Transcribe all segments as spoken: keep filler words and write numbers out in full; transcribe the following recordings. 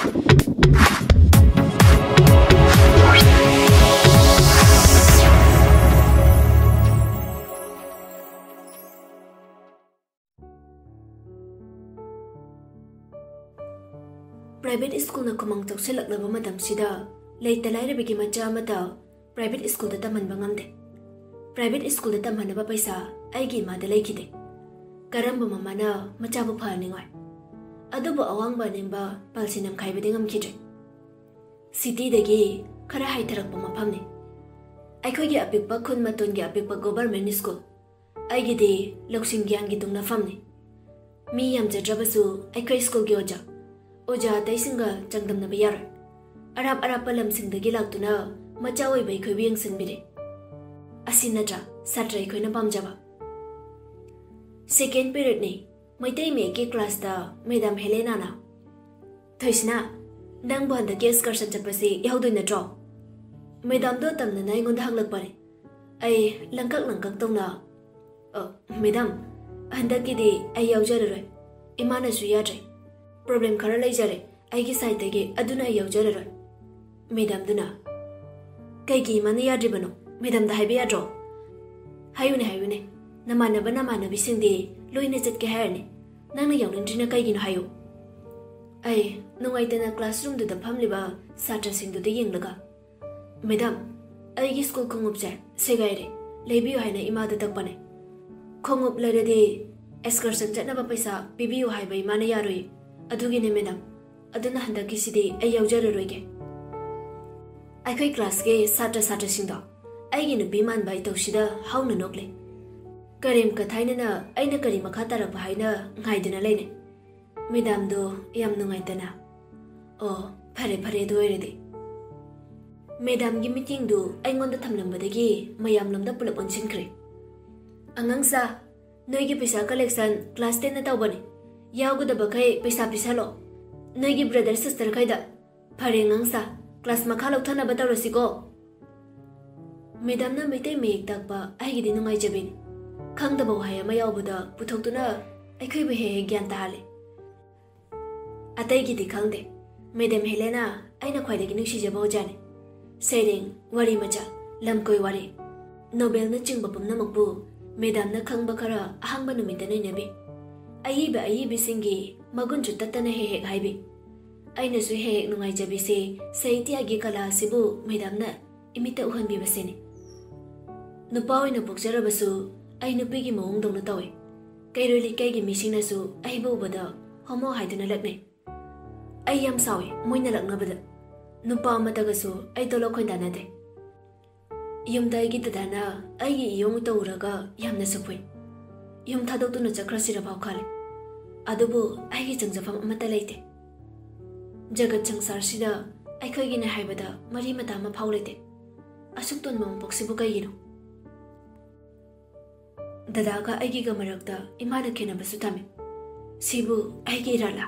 Private schoolꯅ ꯈꯨꯃꯥꯡ ꯆꯥꯎꯁꯤꯜꯂꯛꯂꯕ ꯃꯇꯝꯁꯤꯗ, ꯂꯩꯇ ꯂꯥꯏꯔꯕꯒꯤ ꯃꯆꯥ ꯑꯃꯠꯇ private schoolꯗ ꯇꯝꯍꯟꯕ ꯉꯝꯗꯦ꯫ Private schoolꯗ ꯇꯝꯍꯟꯅꯕ ꯄꯩꯁꯥ ꯑꯩꯒꯤ ꯏꯃꯥꯗ ꯂꯩꯈꯤꯗꯦ꯫ ꯀꯔꯝꯕ ꯃꯃꯥꯅ ꯃꯆꯥꯕꯨ ꯐꯍꯟꯅꯤꯡꯉꯣꯏ? ꯑꯗꯨꯕꯨ ꯑꯋꯥꯡꯕ ꯑꯅꯦꯝꯕ ꯄꯥꯜꯁꯤ ꯅꯝꯈꯥꯏꯕꯗꯤ ꯉꯝꯈꯤꯗ꯭ꯔꯦ꯫ Cityꯗꯒꯤ ꯈꯔ ꯍꯥꯏꯊꯔꯛꯄ ꯃꯐꯝꯅꯤ꯫ ꯑꯩꯈꯣꯏꯒꯤ ꯑꯄꯤꯛꯄ ꯈꯨꯟ ꯃꯇꯣꯟꯒꯤ ꯑꯄꯤꯛꯄ government school꯫ ꯑꯩꯒꯤꯗꯤ ꯂꯧꯁꯤꯡ ꯒ꯭ꯌꯥꯟꯒꯤ ꯇꯨꯡꯅꯐꯝꯅꯤ꯫ ꯃꯤ ꯌꯥꯝꯖꯗ꯭ꯔꯕꯁꯨ ꯑꯩꯈꯣꯏ schoolꯒꯤ ꯑꯣꯖꯥ, ꯑꯣꯖꯥ ꯑꯇꯩꯁꯤꯡꯒ ꯆꯥꯡꯗꯝꯅꯕ ꯌꯥꯔꯣꯏ꯫ ꯑꯔꯥꯞ ꯑꯔꯥꯞꯄ ꯂꯝꯁꯤꯡꯗꯒꯤ ꯂꯥꯛꯇꯨꯅ ꯃꯆꯥ ꯑꯣꯏꯕ ꯑꯩꯈꯣꯏꯕꯨ ꯌꯦꯡꯁꯤꯟꯕꯤꯔꯦ꯫ ꯑꯁꯤ ꯅꯠꯇ꯭ꯔꯥ ꯁꯥꯇ꯭ꯔ ꯑꯩꯈꯣꯏꯅ ꯄꯥꯝꯖꯕ? Second periodꯅꯤ꯫ ꯃꯩꯇꯩ ꯃꯌꯦꯛꯀꯤ classꯇ Madam ꯍꯦꯂꯦꯅꯥꯅ, "ꯊꯣꯏꯁꯤꯅ, ꯅꯪꯕꯨ ꯍꯟꯗꯛꯀꯤ excursion ꯆꯠꯄꯁꯤ ꯌꯥꯎꯗꯣꯏ ꯅꯠꯇ꯭ꯔꯣ?" Madamꯗꯣ ꯇꯝꯅꯅ ꯑꯩꯉꯣꯟꯗ ꯍꯪꯂꯛꯄꯅꯦ꯫ ꯑꯩ ꯂꯪꯀꯛ ꯂꯪꯀꯛ ꯇꯧꯅ, "ꯑ, Madam, ꯍꯟꯗꯛꯀꯤꯗꯤ ꯑꯩ ꯌꯥꯎꯖꯔꯔꯣꯏ꯫ ꯏꯃꯥꯅꯁꯨ ꯌꯥꯗ꯭ꯔꯦ꯫ Problem ꯈꯔ ꯂꯩꯖꯔꯦ ꯑꯩꯒꯤ sideꯇꯒꯤ, ꯑꯗꯨꯅ ꯑꯩ ꯌꯥꯎꯖꯔꯔꯣꯏ꯫" Madamꯗꯨꯅ, "ꯀꯩꯒꯤ ꯏꯃꯥꯅ ꯌꯥꯗ꯭ꯔꯤꯕꯅꯣ? Madamꯗ ꯍꯥꯏꯕ ꯌꯥꯗ꯭ꯔꯣ?" "ꯍꯥꯏꯌꯨꯅꯦ, ꯍꯥꯏꯌꯨꯅꯦ꯫ ꯅꯃꯥꯟꯅꯕ ꯅꯃꯥꯟꯅꯕꯤꯁꯤꯡꯗꯤ ꯂꯣꯏꯅ ꯆꯠꯀꯦ ꯍꯥꯏꯔꯅꯤ꯫ ꯅꯪꯅ ꯌꯥꯎꯅꯤꯡꯗ꯭ꯔꯤꯅ ꯀꯩꯒꯤꯅꯣ ꯍꯥꯏꯌꯨ꯫" ꯑꯩ ꯅꯨꯡꯉꯥꯏꯇꯅ classroomꯗꯨꯗ ꯐꯝꯂꯤꯕ ꯁꯥꯇ꯭ꯔꯁꯤꯡꯗꯨꯗ ꯌꯦꯡꯂꯒ, "Madam, ꯑꯩꯒꯤ school ꯈꯣꯡꯎꯞꯁꯦ ꯁꯦꯒꯥꯏꯔꯦ, ꯂꯩꯕꯤꯌꯨ ꯍꯥꯏꯅ ꯏꯃꯥꯗ ꯇꯛꯄꯅꯦ꯫ ꯈꯣꯡꯎꯞ ꯂꯩꯔꯗꯤ excursion ꯆꯠꯅꯕ ꯄꯩꯁꯥ ꯄꯤꯕꯤꯌꯨ ꯍꯥꯏꯕ ꯏꯃꯥꯅ ꯌꯥꯔꯣꯏ꯫ ꯑꯗꯨꯒꯤꯅꯦ Madam꯫ ꯑꯗꯨꯅ ꯍꯟꯗꯛꯀꯤꯁꯤꯗꯤ ꯑꯩ ꯌꯥꯎꯖꯔꯔꯣꯏꯒꯦ꯫" ꯑꯩꯈꯣꯏ classꯀꯤ ꯁꯥꯇ꯭ꯔ ꯁꯥꯇ꯭ꯔꯁꯤꯡꯗꯣ ꯑꯩꯒꯤ ꯅꯨꯄꯤ ꯃꯥꯟꯕ ꯏꯇꯧꯁꯤꯗ ꯍꯧꯅ ꯅꯣꯛꯂꯦ꯫ ꯀꯔꯦꯝ ꯀꯊꯥꯏꯅꯅ ꯑꯩꯅ ꯀꯔꯤ ꯃꯈꯥ ꯇꯥꯔꯛꯄ ꯍꯥꯏꯅ ꯉꯥꯏꯗꯨꯅ ꯂꯩꯅꯩ꯫ Madamꯗꯣ ꯌꯥꯝ ꯅꯨꯡꯉꯥꯏꯇꯅ, "ꯑꯣ, ꯐꯔꯦ, ꯐꯔꯦ, ꯑꯗꯨ ꯑꯣꯏꯔꯗꯤ꯫" Madamꯒꯤ ꯃꯤꯠꯌꯦꯡꯗꯨ ꯑꯩꯉꯣꯟꯗ ꯊꯝꯂꯝꯕꯗꯒꯤ ꯃꯌꯥꯝꯂꯣꯝꯗ ꯄꯨꯂꯞ ꯑꯣꯟꯁꯤꯟꯈ꯭ꯔꯦ꯫ "ꯑꯉꯥꯡꯁꯥ, ꯅꯣꯏꯒꯤ ꯄꯩꯁꯥ collection class tenꯅ ꯇꯧꯕꯅꯤ꯫ ꯌꯥꯎꯒꯗꯕꯈꯩ ꯄꯩꯁꯥ ꯄꯤꯁꯜꯂꯣ꯫ ꯅꯣꯏꯒꯤ brother sisterꯈꯩꯗ꯫ ꯐꯔꯦ, ꯑꯉꯥꯡꯁꯥ, class ꯃꯈꯥ ꯂꯧꯊꯅꯕ ꯇꯧꯔꯁꯤꯀꯣ꯫" Madamꯅ ꯃꯩꯇꯩ ꯃꯌꯦꯛ ꯇꯥꯛꯄ ꯑꯩꯒꯤꯗꯤ ꯅꯨꯡꯉꯥꯏꯖꯕꯤꯅꯤ꯫ ꯈꯪꯗꯕ ꯋꯥꯍꯩ ꯑꯃ ꯌꯥꯎꯕꯗ ꯄꯨꯊꯣꯛꯇꯨꯅ ꯑꯩꯈꯣꯏꯕꯨ ꯍꯦꯛ ꯍꯦꯛ ꯒ꯭ꯌꯥꯟ ꯇꯥꯍꯜꯂꯤ꯫ ꯑꯇꯩꯒꯤꯗꯤ ꯈꯪꯗꯦ꯫ ꯃꯦꯗꯥꯝ ꯍꯦꯂꯦꯅꯥ, ꯑꯩꯅ ꯈ꯭ꯋꯥꯏꯗꯒꯤ ꯅꯨꯡꯁꯤꯖꯕ ꯑꯣꯖꯥꯅꯤ꯫ ꯁꯩꯔꯦꯡ, ꯋꯥꯔꯤ ꯃꯆꯥ, ꯂꯝꯀꯣꯏ ꯋꯥꯔꯤ, ꯅꯣꯕꯦꯜꯅꯆꯤꯡꯕ ꯄꯨꯝꯅꯃꯛꯄꯨ ꯃꯦꯗꯥꯝꯅ ꯈꯪꯕ ꯈꯔ ꯑꯍꯥꯡꯕ ꯅꯨꯃꯤꯠꯇ ꯅꯩꯅꯕꯤ꯫ ꯑꯏꯕ ꯑꯏꯕꯤꯁꯤꯡꯒꯤ ꯃꯒꯨꯟꯁꯨ ꯇꯠꯇꯅ ꯍꯦꯛ ꯍꯦꯛ ꯍꯥꯏꯕꯤ꯫ ꯑꯩꯅꯁꯨ ꯍꯦꯛ ꯍꯦꯛ ꯅꯨꯡꯉꯥꯏꯖꯕꯤꯁꯦ ꯁꯥꯍꯤꯇ꯭ꯌꯒꯤ ꯀꯂꯥ ꯑꯁꯤꯕꯨ ꯃꯦꯗꯥꯝꯅ ꯏꯃꯤꯠꯇ ꯎꯍꯟꯕꯤꯕꯁꯤꯅꯤ꯫ ꯅꯨꯄꯥ ꯑꯣꯏꯅ ꯄꯣꯛꯆꯔꯕꯁꯨ ꯑꯩ ꯅꯨꯄꯤꯒꯤ ꯃꯑꯣꯡꯗꯧꯅ ꯇꯧꯏ꯫ ꯀꯩꯔꯣꯏ ꯂꯩꯀꯥꯏꯒꯤ ꯃꯤꯁꯤꯡꯅꯁꯨ ꯑꯩꯕꯨ ꯎꯕꯗ "ꯍꯣꯃꯣ" ꯍꯥꯏꯗꯨꯅ ꯂꯛꯅꯩ꯫ ꯑꯩ ꯌꯥꯝ ꯁꯥꯎꯏ ꯃꯣꯏꯅ ꯂꯛꯅꯕꯗ꯫ ꯅꯨꯄꯥ ꯑꯃꯠꯇꯒꯁꯨ ꯑꯩ ꯇꯣꯂꯣꯛ ꯈꯣꯏꯗꯥꯅꯗꯦ꯫ ꯌꯨꯝꯗ ꯑꯩꯒꯤ ꯗꯗꯥꯅ ꯑꯩꯒꯤ ꯏꯌꯣꯡ ꯏꯇꯧ ꯎꯔꯒ ꯌꯥꯝꯅꯁꯨ ꯐꯨꯏ꯫ ꯌꯨꯝ ꯊꯥꯗꯣꯛꯇꯨꯅ ꯆꯠꯈ꯭ꯔꯁꯤꯔ ꯐꯥꯎ ꯈꯜꯂꯤ꯫ ꯑꯗꯨꯕꯨ ꯑꯩꯒꯤ ꯆꯪꯖꯐꯝ ꯑꯃꯠꯇ ꯂꯩꯇꯦ꯫ ꯖꯒꯠ ꯁꯪꯁꯥꯔꯁꯤꯗ ꯑꯩꯈꯣꯏꯒꯤꯅꯦ ꯍꯥꯏꯕꯗ ꯃꯔꯤ ꯃꯇꯥ ꯑꯃ ꯐꯥꯎ ꯂꯩꯇꯦ꯫ ꯑꯁꯨꯛ ꯇꯣꯟꯕ ꯃꯄꯣꯛꯁꯤꯕꯨ ꯀꯩꯒꯤꯅꯣ? ꯗꯗꯥꯒ ꯑꯩꯒꯤꯒ ꯃꯔꯛꯇ ꯏꯃꯥꯅ ꯈꯦꯟꯅꯕꯁꯨ ꯊꯝꯃꯤ꯫ ꯁꯤꯕꯨ ꯑꯩꯒꯤ ꯏꯔꯥꯜꯂꯥ?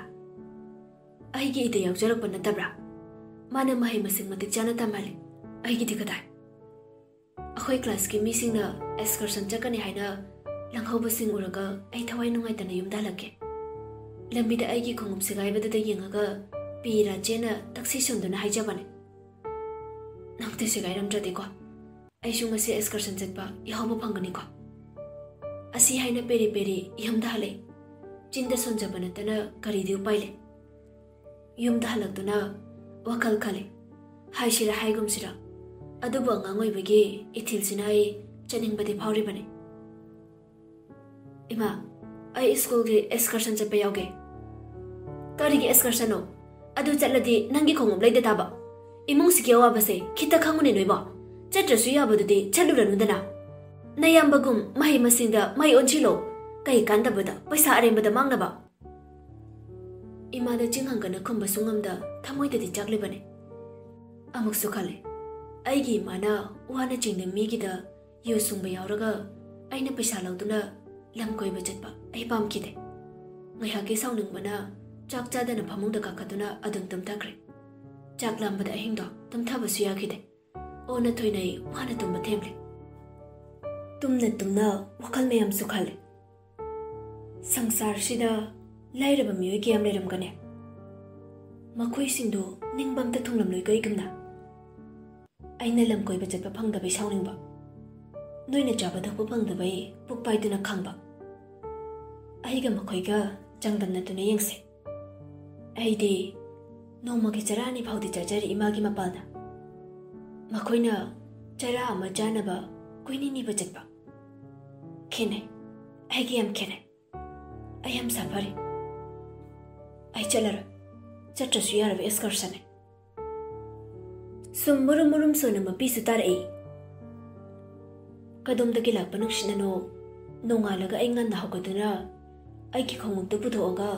ꯑꯩꯒꯤ ꯏꯗ ꯌꯥꯎꯖꯔꯛꯄ ꯅꯠꯇꯕ꯭ꯔꯥ? ꯃꯥꯅ ꯃꯍꯩ ꯃꯁꯤꯡ ꯃꯇꯤꯛ ꯆꯥꯅ ꯇꯝꯍꯜꯂꯤ, ꯑꯩꯒꯤꯗꯤ ꯀꯗꯥꯏ? ꯑꯩꯈꯣꯏ ꯀ꯭ꯂꯥꯁꯀꯤ ꯃꯤꯁꯤꯡꯅ excursion ꯆꯠꯀꯅꯤ ꯍꯥꯏꯅ ꯂꯪꯍꯧꯕꯁꯤꯡ ꯎꯔꯒ ꯑꯩ ꯊꯋꯥꯏ ꯅꯨꯡꯉꯥꯏꯇꯅ ꯌꯨꯝꯗ ꯍꯜꯂꯛꯀꯦ꯫ ꯂꯝꯕꯤꯗ ꯑꯩꯒꯤ ꯈꯣꯡꯎꯞ ꯁꯦꯒꯥꯏꯕꯗꯨꯗ ꯌꯦꯡꯉꯒ ꯄꯤ ꯏꯔꯥ ꯆꯦꯅ ꯇꯛꯁꯤ ꯁꯣꯟꯗꯨꯅ ꯍꯥꯏꯖꯕꯅꯤ, "ꯅꯪꯗꯤ ꯁꯦꯒꯥꯏꯔꯝꯗ꯭ꯔꯗꯤꯀꯣ, ꯑꯩꯁꯨ ꯉꯁꯤ excursion ꯆꯠꯄ ꯌꯥꯎꯕ ꯐꯪꯒꯅꯤꯀꯣ?" ꯑꯁꯤ ꯍꯥꯏꯅ ꯄꯦꯔꯤ ꯄꯦꯔꯤ ꯌꯨꯝꯗ ꯍꯜꯂꯛꯏ꯫ ꯆꯤꯟꯗ ꯁꯣꯟꯖꯕ ꯅꯠꯇꯅ ꯀꯔꯤꯗꯤ ꯎꯄꯥꯏ ꯂꯩ? ꯌꯨꯝꯗ ꯍꯜꯂꯛꯇꯨꯅ ꯋꯥꯈꯜ ꯈꯜꯂꯤ꯫ ꯍꯥꯏꯁꯤꯔꯥ ꯍꯥꯏꯒꯨꯝꯁꯤꯔꯥ, ꯑꯗꯨꯕꯨ ꯑꯉꯥꯡ ꯑꯣꯏꯕꯒꯤ ꯏꯊꯤꯜꯁꯤꯅ ꯑꯩ ꯆꯠꯅꯤꯡꯕꯗꯤ ꯐꯥꯎꯔꯤꯕꯅꯤ꯫ "ꯏꯃꯥ, ꯑꯩ ꯁ꯭ꯀꯨꯜꯒꯤ excursion ꯆꯠꯄ ꯌꯥꯎꯒꯦ꯫" "ꯀꯔꯤꯒꯤ excursionꯅꯣ? ꯑꯗꯨ ꯆꯠꯂꯗꯤ ꯅꯪꯒꯤ ꯈꯣꯡꯎꯞ ꯂꯩꯗ ꯇꯥꯕ꯫ ꯏꯃꯨꯡꯁꯤꯒꯤ ꯑꯋꯥꯕꯁꯦ ꯈꯤꯇ ꯈꯪꯉꯨꯅꯦ ꯅꯣꯏꯕꯣ꯫ ꯆꯠꯇ꯭ꯔꯁꯨ ꯌꯥꯕꯗꯨꯗꯤ ꯆꯠꯂꯨꯔꯅꯨꯗꯅ꯫ ꯅꯌꯥꯝꯕꯒꯨꯝ ꯃꯍꯩ ꯃꯁꯤꯡꯗ ꯃꯥꯏ ꯑꯣꯟꯁꯤꯜꯂꯣ꯫ ꯀꯩ ꯀꯥꯟꯗꯕꯗ ꯄꯩꯁꯥ ꯑꯔꯦꯝꯕꯗ ꯃꯥꯡꯅꯕ?" ꯏꯃꯥꯗ ꯆꯤꯡ ꯍꯪꯒꯅ ꯈꯨꯝꯕꯁꯨ ꯉꯝꯗ ꯊꯃꯣꯏꯗꯗꯤ ꯆꯥꯛꯂꯤꯕꯅꯤ꯫ ꯑꯃꯨꯛꯁꯨ ꯈꯜꯂꯤ, ꯑꯩꯒꯤ ꯏꯃꯥꯅ ꯋꯥꯅ ꯆꯤꯡꯗ ꯃꯤꯒꯤꯗ ꯌꯨ ꯁꯨꯡꯕ ꯌꯥꯎꯔꯒ ꯑꯩꯅ ꯄꯩꯁꯥ ꯂꯧꯗꯨꯅ ꯂꯝ ꯀꯣꯏꯕ ꯆꯠꯄ ꯑꯩ ꯄꯥꯝꯈꯤꯗꯦ꯫ ꯉꯥꯏꯍꯥꯛꯀꯤ ꯁꯥꯎꯅꯤꯡꯕꯅ ꯆꯥꯛ ꯆꯥꯗꯅ ꯐꯃꯨꯡꯗ ꯀꯥꯈꯠꯇꯨꯅ ꯑꯗꯨꯝ ꯇꯨꯝꯊꯈ꯭ꯔꯦ꯫ ꯆꯥꯛ ꯂꯥꯝꯕꯗ ꯑꯍꯤꯡꯗꯣ ꯇꯨꯝꯊꯕꯁꯨ ꯌꯥꯈꯤꯗꯦ꯫ ꯑꯣꯟꯅ ꯊꯣꯏꯅ ꯑꯩ ꯋꯥꯅ ꯇꯨꯝꯕ ꯊꯦꯝꯂꯦ꯫ ꯇꯨꯝꯅ ꯇꯨꯝꯅ ꯋꯥꯈꯜ ꯃꯌꯥꯝꯁꯨ ꯈꯜꯂꯦ꯫ ꯁꯪꯁꯥꯔꯁꯤꯗ ꯂꯥꯏꯔꯕ ꯃꯤꯑꯣꯏ ꯀꯌꯥꯝ ꯂꯩꯔꯝꯒꯅꯤ? ꯃꯈꯣꯏꯁꯤꯡꯗꯨ ꯅꯤꯡꯕ ꯑꯝꯇ ꯊꯨꯡꯂꯝꯂꯣꯏ꯫ ꯀꯩꯒꯨꯝꯅ ꯑꯩꯅ ꯂꯝ ꯀꯣꯏꯕ ꯆꯠꯄ ꯐꯪꯗꯕꯩ ꯁꯥꯎꯅꯤꯡꯕ, ꯅꯣꯏꯅ ꯆꯥꯕ ꯊꯛꯄ ꯐꯪꯗꯕꯩ ꯄꯨꯛ ꯄꯥꯏꯗꯨꯅ ꯈꯥꯡꯕ, ꯑꯩꯒ ꯃꯈꯣꯏꯒ ꯆꯥꯡꯗꯝꯅꯗꯨꯅ ꯌꯦꯡꯁꯦ꯫ ꯑꯩꯗꯤ ꯅꯣꯡꯃꯒꯤ ꯆꯔꯥ ꯑꯅꯤ ꯐꯥꯎꯗꯤ ꯆꯥꯖꯔꯤ ꯏꯃꯥꯒꯤ ꯃꯄꯥꯜꯅ꯫ ꯃꯈꯣꯏꯅ ꯆꯔꯥ ꯑꯃ ꯆꯥꯅꯕ ꯀꯣꯏꯅꯤ ꯅꯤꯕ ꯆꯠꯄ꯫ ꯈꯦꯠꯅꯩ, ꯑꯩꯒ ꯌꯥꯝ ꯈꯦꯠꯅꯩ꯫ ꯑꯩ ꯌꯥꯝ ꯁꯥꯐꯔꯤ꯫ ꯑꯩ ꯆꯠꯂꯔꯣꯏ꯫ ꯆꯠꯇ꯭ꯔꯁꯨ ꯌꯥꯔꯕ excursionꯅꯦ꯫ ꯁꯨꯝ ꯃꯨꯔꯨꯝ ꯃꯨꯔꯨꯝ ꯁꯣꯟꯅ ꯃꯄꯤꯁꯨ ꯇꯥꯔꯛꯏ꯫ ꯀꯗꯣꯝꯗꯒꯤ ꯂꯥꯛꯄ ꯅꯨꯡꯁꯤꯠꯅꯅꯣ? ꯅꯣꯡꯉꯥꯜꯂꯒ ꯑꯩ ꯉꯟꯅ ꯍꯧꯒꯠꯇꯨꯅ ꯑꯩꯒꯤ ꯈꯣꯡꯎꯞꯇꯨ ꯄꯨꯊꯣꯛꯑꯒ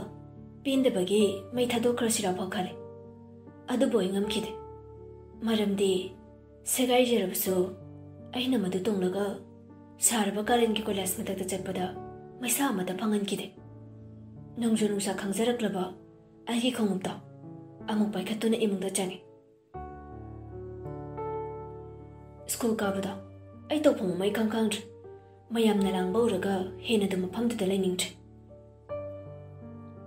ꯄꯦꯟꯗꯕꯒꯤ ꯃꯩ ꯊꯥꯗꯣꯛꯈ꯭ꯔꯁꯤꯔꯥ ꯐꯥꯎ ꯈꯜꯂꯦ꯫ ꯑꯗꯨꯕꯨ ꯑꯩ ꯉꯝꯈꯤꯗꯦ꯫ ꯃꯔꯝꯗꯤ ꯁꯦꯒꯥꯏꯖꯔꯕꯁꯨ ꯑꯩꯅ ꯃꯗꯨ ꯇꯣꯡꯂꯒ ꯁꯥꯔꯕ ꯀꯥꯂꯦꯟꯒꯤ ꯀꯣꯏꯂꯥꯁ ꯃꯊꯛꯇ ꯆꯠꯄꯗ ꯃꯩꯁꯥ ꯑꯃꯠꯇ ꯐꯪꯍꯟꯈꯤꯗꯦ꯫ ꯅꯣꯡꯖꯨ ꯅꯨꯡꯁꯥ ꯈꯪꯖꯔꯛꯂꯕ ꯑꯩꯒꯤ ꯈꯣꯡꯎꯞꯇꯣ ꯑꯃꯨꯛ ꯄꯥꯏꯈꯠꯇꯨꯅ ꯏꯃꯨꯡꯗ ꯆꯪꯉꯤ꯫ ꯁ꯭ꯀꯨꯜ ꯀꯥꯕꯗꯣ ꯑꯩ ꯇꯧꯐꯝ ꯑꯃ ꯏꯈꯪ ꯈꯪꯗ꯭ꯔꯦ꯫ ꯃꯌꯥꯝꯅ ꯂꯥꯡꯕ ꯎꯔꯒ ꯍꯦꯟꯅ ꯑꯗꯨꯝ ꯃꯐꯝꯗꯨꯗ ꯂꯩꯅꯤꯡꯗ꯭ꯔꯦ꯫